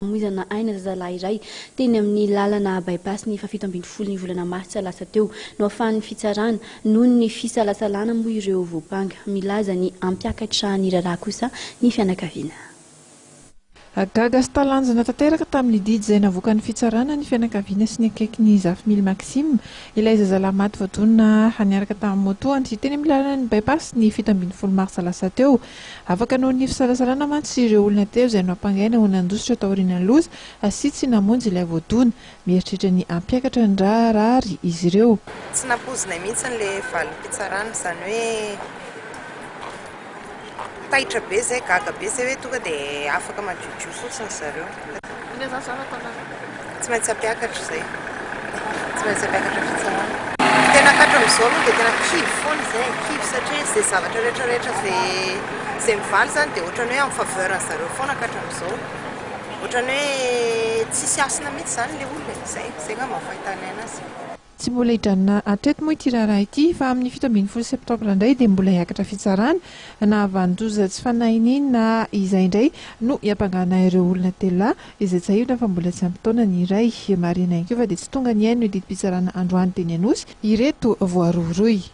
Namoizana aina zazalahy iray teny amin'ny lalana By-pass ny fahafito ambin'ny folo ny volana martsa lasa teo. Noafahan'ny fitsarana noho ny fisalasalana moa ireo voampanga. Milaza ny hampiakatra ny raharaha kosa ny fianakaviana. Gaga sy talanjona tanteraka tamin'ny didy izay navoakan'ny fitsarana ny fianakaviana sy ny akaiky ny Zafimily Maxime, ilay zazalahy maty voadonina niaraka tamin'ny moto anty teny amin'ny lalan'ny By-pass ny 17 marsa lasa teo. Afaka noho ny fisalasalana mantsy ireo olona telo izay nampangaina ho nandositra taorian'ny loza sy tsy namonjy ilay voadona. Mieritreritra ny hampiakatra ny raharaha ary izy ireo. Tsy nampoizinay mihitsy ilay valim-pitsarana, izany hoe taitra be zay, gaga be zay hoe tonga dia afaka madiodio fotsiny zareo. Tsy maintsy hampiakatra izay, tsy maintsy hampiakatra fitsarana. Tena hatramin'izao aloha dia tena kivy foana izay, kivy satria izay zavatra rehetrarehetra izay izay mivaly izany dia ohatran'ny hoe en faveur an'zareo foana hatramin'izao. Ohatran'ny hoe tsisy hasina mihitsy izany ilay olona e, izay, izay angamba ny fahitanay anazy. Tsy mbola hijanona hatreto moa ity raharaha ity fa amin'ny 17 septambra indray dia mbola hiakatra fitsarana. Nahavanon-doza tsy fanahinina izay indray no hiampangana ireo olona telo lahy izay tsiahivina fa mbola tsy ampy taona ny iray. Marihina ihany koa fa dia tsy tonga nihaino ny didim-pitsarana androany teny Anosy ireto voarohirohy.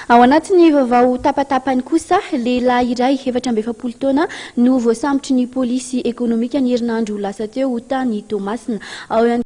Ao anatin'ny vaovao tapatapany kosa, lehilahy iray 44 taona no voasambotry ny polisy ekonomika ny herinandro lasa teo tany Toamasina. Ao ihany.